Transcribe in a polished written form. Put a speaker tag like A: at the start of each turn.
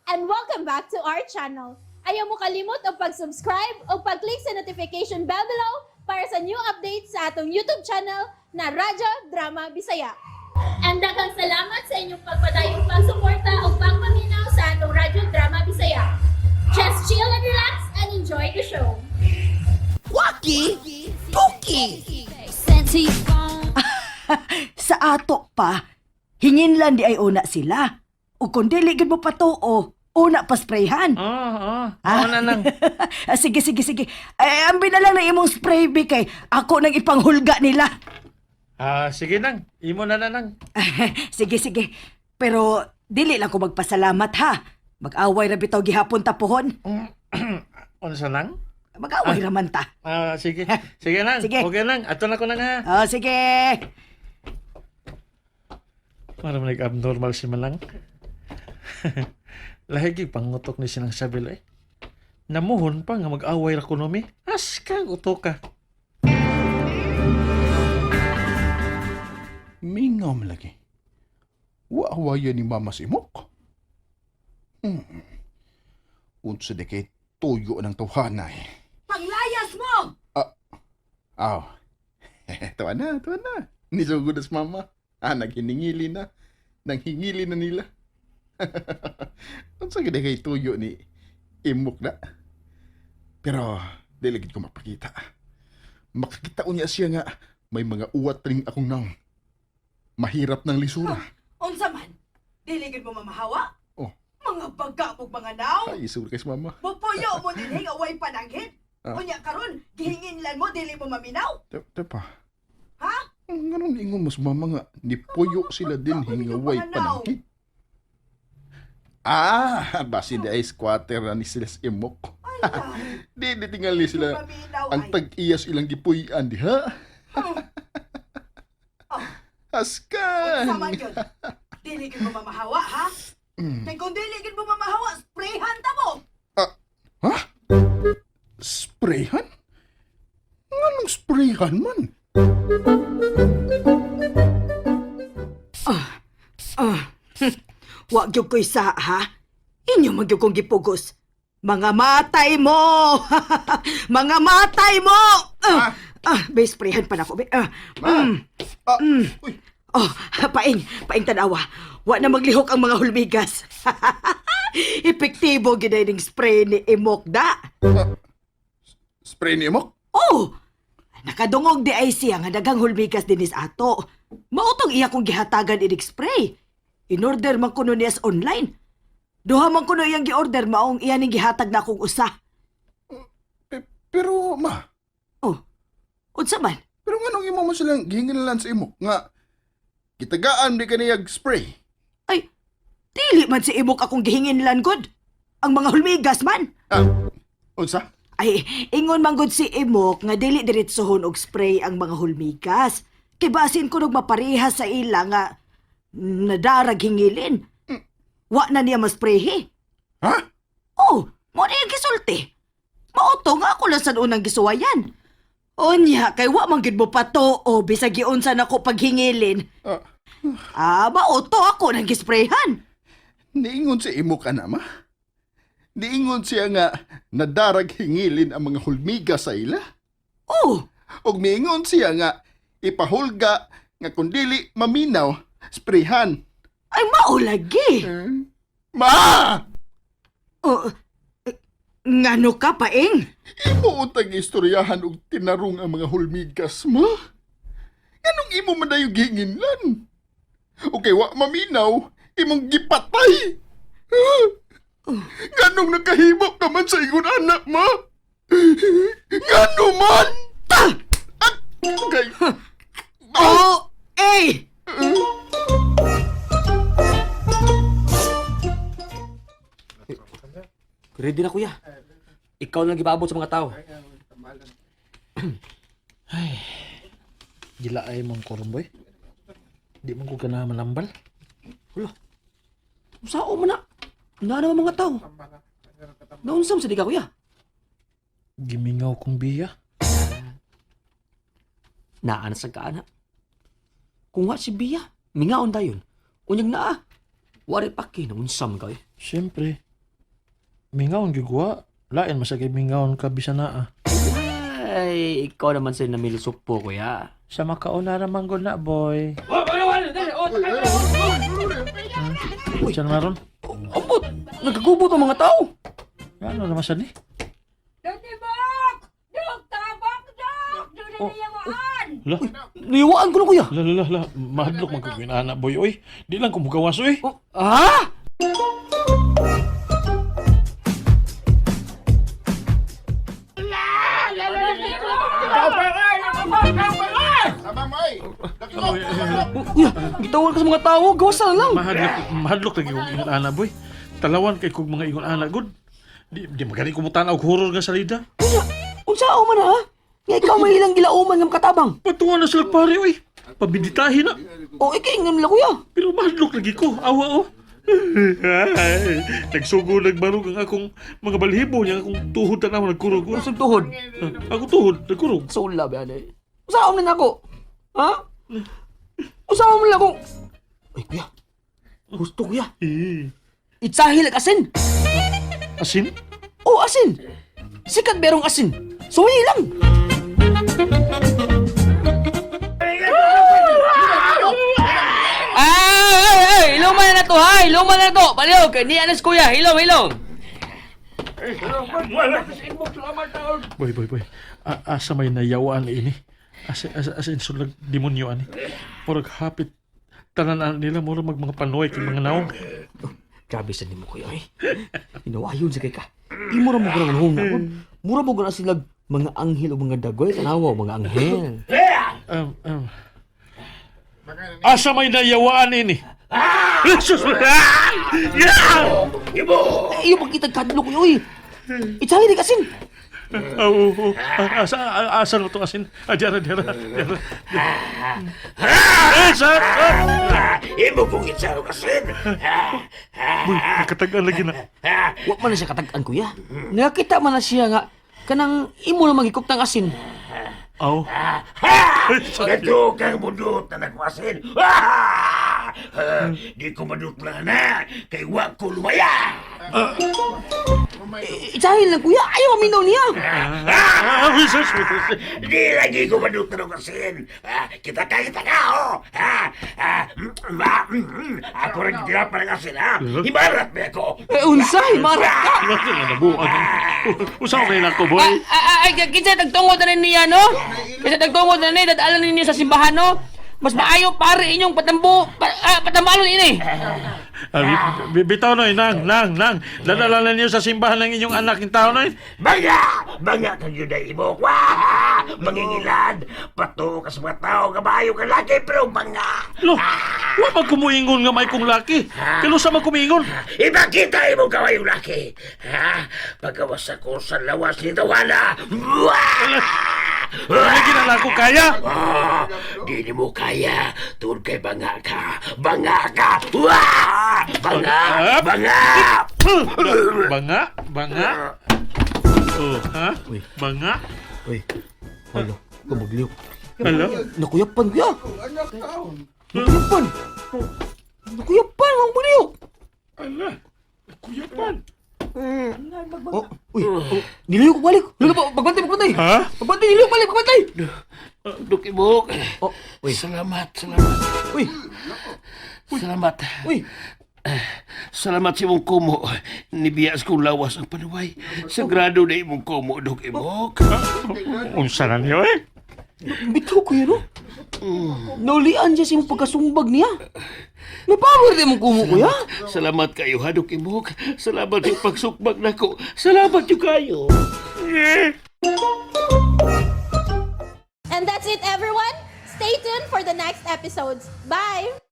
A: And welcome back to our channel. Ayaw mo kalimot og pag-subscribe o pag-click sa notification bell below para sa new updates sa atong YouTube channel na Radyo Drama Bisaya. And daghang salamat sa inyong pagpadayong pagsuporta o pagpaminaw sa atong Radyo Drama Bisaya. Just chill and relax and enjoy the show.
B: Waki! Tuki!
C: Sent to your phone.
B: Sa ato pa, hinginlan di ay una sila. O kung dili gid mo patuo, una pa sprayhan.
D: Oo, oh, oo. Na nang.
B: Ah, sige, sige, sige. Ay, ambi na lang na imong spray bi kay ako nang ipanghulga nila.
D: Ah, sige nang. Imo na na nang.
B: Sige, sige. Pero dili lang ko magpasalamat ha. Mag-away ra bitaw gihapon tapuhon.
D: Unsa nang?
B: Mag-away ra man ta.
D: Ah, sige. Sige nang.
B: Sige.
D: Okay nang. Ato na ko nang ha.
B: Oh, sige.
D: Para man abnormal si Malang. Lahi gyud pangutok ni silang sabil eh. Namuhon pa nga mag-away ra kuno mi. Aska utok ka.
E: Mingaw man lagi. Wa-waya ni Mama si Mok. Unsa di kay tuyo ng tawhanay.
B: Panglayas mo!
E: Aw. Tuwa na, tuwa na. Nisugod na si Mama. Ah, naghiningili na. Nanghingili na nila. Unsa gid kay tuyo ni Imok na. Pero dili gid ko mapakita. Makakita unya siya nga may mga uwat ring akong naong. Mahirap ng lisura.
B: Unsa man? Dili gid mo mamahawa?
E: Oh.
B: Mga baga mog mga naong.
E: Ay, isur kay si Mama.
B: Mupuyo mo dinhi nga way pananghit.
E: Ah.
B: Unya karon, gihinginlan mo dili mo maminaw.
E: Tepa.
B: Ha?
E: Nganong ingon mas mama nga nipuyo sila din hingaway pananghit. Ah, basi di ay squatter na ni sila sa imok. Di di tingali sila
B: Maminaw
E: ang tag-iyas ilang gipuy-an diha.
B: Oh.
E: Askan.
B: Unsa man yun? Dili gid mo mamahawa, ha? Kay kung dili gid mo mamahawa, sprayhan ta mo.
E: Ha? Sprayhan? Nganong sprayhan man?
B: Wa gyud ko'y sa ha. Inyo man gyud kong gipugos. Mga matay mo! Mga matay mo! Ah, ah, may sprayhan pa nako. Ah,
E: Ma. Ah, uy,
B: Oh, paing, paing tanawa. Wa na maglihok ang mga hulmigas. Epektibo gid ning spray ni Imokda.
E: Spray ni imok?
B: Oh! Nakadungog di ay siya nga daghang hulmigas dinis ato. Mautong iya kong gihatagan inig spray. Inorder man kuno niya sa online. Duha man kuno iyang giorder maong iya ning gihatag na akong usa.
E: Pero ma,
B: Oh. Unsa man?
E: Pero nganong imo mo silang gihingilan sa imok nga gitagaan di kaniyag spray.
B: Ay, dili man si imok akong gihinginlan gud. Ang mga hulmigas man.
E: Ah, unsa?
B: Ay, ingon man gud si Imok nga dili diretsohon og spray ang mga hulmigas. Kay basin ko mapareha sa ila nga nadarag hingilin. Wa na niya masprayhe.
E: Ha?
B: Oh, mo na yung gisulti. Mauto nga ako lang sa unang gisuwayan. Unya, kay wa man gid mo patoo bisag giunsa nako paghingilin.
E: Ah,
B: Ah, mauto ako nang gisprayhan.
E: Niingon si imok ana ma. Niingon siya nga nadarag hingilin ang mga hulmiga sa ila.
B: Oh,
E: Ug miingon siya nga ipahulga nga kung dili maminaw, sprayhan.
B: Ay mao lagi.
E: Ma!
B: Oh, eh, ngano ka paing?
E: Imo untag istoryahan og tinarong ang mga hulmigas mo. Nganong imo man dayo gihinginlan? Okay, wa maminaw, imong gipatay. Ha? Nganong nakahimo ka man sa ingon anak mo? Ngano man? Ah! Okay.
B: Oh, eh!
F: Ready na, kuya. Ikaw na lang gipaabot sa mga tao.
D: Gila ay mong koromboy. Di man ko ganahan manambal.
F: Hala. Usao man na. Naa naman mga tao. Naunsam sa di ka, kuya?
D: Gimingaw kong biya.
F: Naa na sa kaana. Kung wa si Bia, mingaon dayon. Unyag naa. Wari paki na unsam ka eh.
D: Siyempre, Mingaon gyud ko. Lain man sa kay mingaon ka bisan naa.
F: Ay, ikaw naman sa namilusok po, kuya.
D: Sa makauna ra man gud na, boy. Siya naman ron.
F: Ambot! Nagkagubot ang mga tao!
D: Ano naman siya ni?
F: Oh,
D: Lah,
F: Niyawaan ko na, kuya!
D: lah, lah, lah. Mahadlok man kog ana, boy. Oy, di lang ko mugawas, oy.
F: Oh, ha?
E: Tama, may.
F: Oh, kuya, gitawal ka sa mga tao, gawas na lang!
D: Mahadlok, mahadlok lagi kog ingon ana, boy. Talawan kay kog mga ingon ana, gud. Di magani ko mutanaw og horror nga salida.
F: Kuya, unsa ako man ha? Nga ikaw may ilang gilauman ng katabang.
D: Patuwa na sila pare, oy. Pabinditahin na.
F: O, ikaw nila, kuya.
D: Pero mahadlok lagi ko. Awa, oh. Ay, nagsugo, nagbarog ang akong mga balhibo niya, akong tuhod tanaw, nagkurog. Oh.
F: Sa tuhod.
D: Ako tuhod, nagkurog.
F: Sula ba yan eh? Usaon na ako? Ha? Usaon man lang ako? Ay, kuya. Gusto, kuya.
D: Eh,
F: Itsahil ag asin.
D: asin?
F: O, asin. Sikat berong asin. Suwi lang.
G: Ah, ay, ay, iluman na to ha, iluman na to. Palihog, ni anas kuya, hilom, hilom.
D: Boy, boy, boy. Asa may nayawaan ini? Asa, asa, asa insulag demonyo ani? Murag hapit tanan nila, murag mag mga panoy kay mga naong.
F: Grabe sa nimo kuya eh. Inawayon sa kay ka. Imo ra mo gud ang hunga. Mura mo gud sila mga anghel o mga dagoy tanawa mga anghel.
D: Asa may nayawaan ini? Jesus! Ah! Yeah!
F: Eh, iyo pagkita kadlok kuya oy. Itsahil ag asin.
D: Oo, oo. Asa, asa mo itong asin? Ah, diara, diara, diara. Eh, sa!
H: Imo kong itsaro kasin.
D: Boy, nakatagal lagi na.
F: Wa man na siya katag-an kuya. Nakita man na siya nga kanang imo na magikop tang asin.
D: Aw.
H: Ito kang budot na nagwasin. Di ko madut lang na. Kay wa ko lumaya.
F: Itsahil lang kuya, ayaw maminaw niya.
D: Ah, Jesus!
H: Di lagi ko madut na nagwasin. Kita ka, kita ka, oh. Ha? Ah, mm, ah, mm, mm. Ako rin girapan ng asin, ha? Himarat ba ako?
F: Eh unsa himarat ka?
D: Nabuang. Usaw kayo na ako, boy.
G: Ah, ah, ay, kinsa tagtungod na niya, no? Kinsa tagtungod na ni, dadalan ninyo sa simbahan, no? Mas maayo pare inyong patambo, patambalon ini.
D: Ah, bitaw noy, nang, nang, nang. Dadala na niyo sa simbahan ng inyong anak yung tao noy.
H: Banga! Banga kang yun ay imo. Wah! Mangingilad! Pato ka sa mga tao, kabayo ka lagi, pero banga!
D: Lo, wa man kumuingon nga may kong laki. Kano sa man kumuingon?
H: Ipakita imong kawayong laki! Ha? Pagawas ako sa lawas ni Tawana! Wah!
D: Lagi na lang ako kaya.
H: Ah, di ni mo kaya. Tungod kay banga ka. Banga ka! Wah! Banga! Banga!
D: Banga, banga. Oh, ha?
F: Uy.
D: Banga.
F: Uy. Hala, kumagliw.
D: Hello?
F: Nakuyapan kuya. Nakuyapan. Nakuyapan ang buliyok.
D: Ala, kuyapan.
F: Oh, uy, oh, niliyok balik. Lolo, pagbantay, pagbantay.
D: Ha?
F: Pagbantay, niliyok balik, pagbantay.
H: Dukibok.
F: Oh, uy,
H: Salamat, salamat.
F: uy,
H: Salamat.
F: uy.
H: Salamat sa imong kumo. Nibiyas kong lawas ang panuway. Sagrado na imong kumo, Dok Ibok.
D: Unsa na niyo eh?
F: Bitaw kuya no? Naulian siya sa imong pagkasumbag niya. May power di mong kumo kuya.
H: Salamat kayo, ha, Dok Ibok. Salamat sa pagsukbag nako. Salamat yung kayo.
A: And that's it, everyone. Stay tuned for the next episodes. Bye!